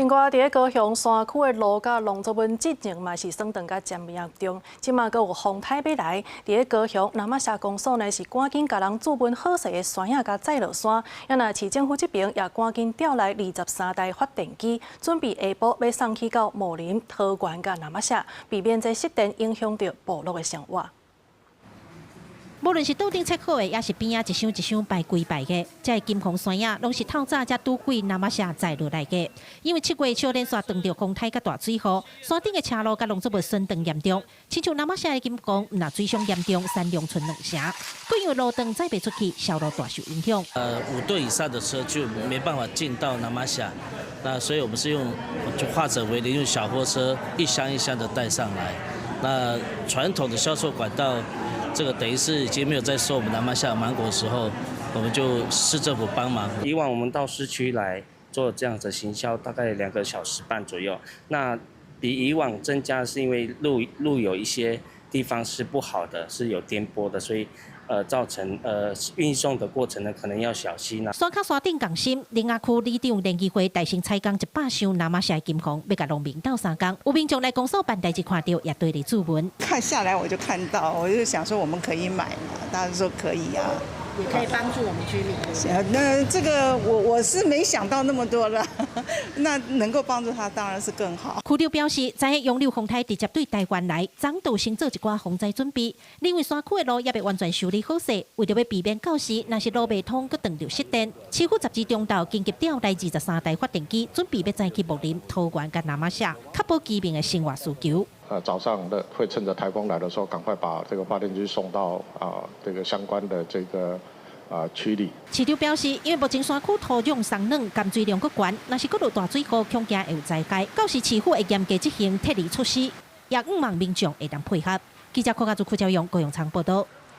另外，佇咧高雄山區的路佮農作物進前嘛是損斷甲誠嚴重，這馬閣有風颱欲來。佇咧高雄那瑪夏公所呢是趕緊共人注文好勢的山影共載落山。啊若市政府這邊也趕緊調來23台發電機，準備下晡欲送去到木林、桃園佮那瑪夏，避免這失電影響著部落的生活。無論是桌頂切好的，抑是邊仔一箱一箱排規排的，這个金黃山葉攏是透早才拄過那瑪夏載落來的。因為7月小連續撞著風颱佮大水雨，山頂的車路佮農作物損斷嚴重。親像那瑪夏的金剛，毋但水傷嚴重，三龍村兩城，閣因為路斷載袂出去，銷路大受影響。5噸以上的車就沒辦法進到那瑪夏，那所以我們是用就化整為零，用小貨車一箱一箱的帶上來。那傳統的銷售管道，這個等於是已經沒有在收我們那瑪夏芒果的時候，我們就市政府幫忙。以往我們到市區來做這樣子行銷，大概2個小時半左右。那比以往增加，是因為路有一些地方是不好的，是有顛簸的，所以造成運送的過程呢，可能要小心啦。山跤山頂仝心，苓雅區里長連議會帶先採購100箱那瑪夏的金黃，欲共農民鬥相共。有民眾來公所辦代誌，看著也對咧注文。看下來我就看到，我就想說我們可以買嘛，大家說可以啊，也可以幫助我們居民。那這個我是沒想到那麼多了，那能夠幫助他當然是更好。區長表示，知影楊柳風颱直接對台灣來，早就先做一寡防災準備。另外山區的路猶未完全修理好勢，為著欲避免到時若是路袂通，閣斷著失電，市府10日中晝緊急調來23台發電機，準備欲載去木林、桃園佮那瑪夏，確保居民的生活需求。早上的會趁着颱風來的時候，趕快把這個發電機送到啊這個相關的這個啊區裡。市長表示，因為目前山區土壤鬆軟，含水量閣懸，若是閣落大水雨，恐驚會有災害。到時市府會嚴格執行撤離措施，也向望民眾會當配合。記者柯家祖、柯昭勇、高永昌報道。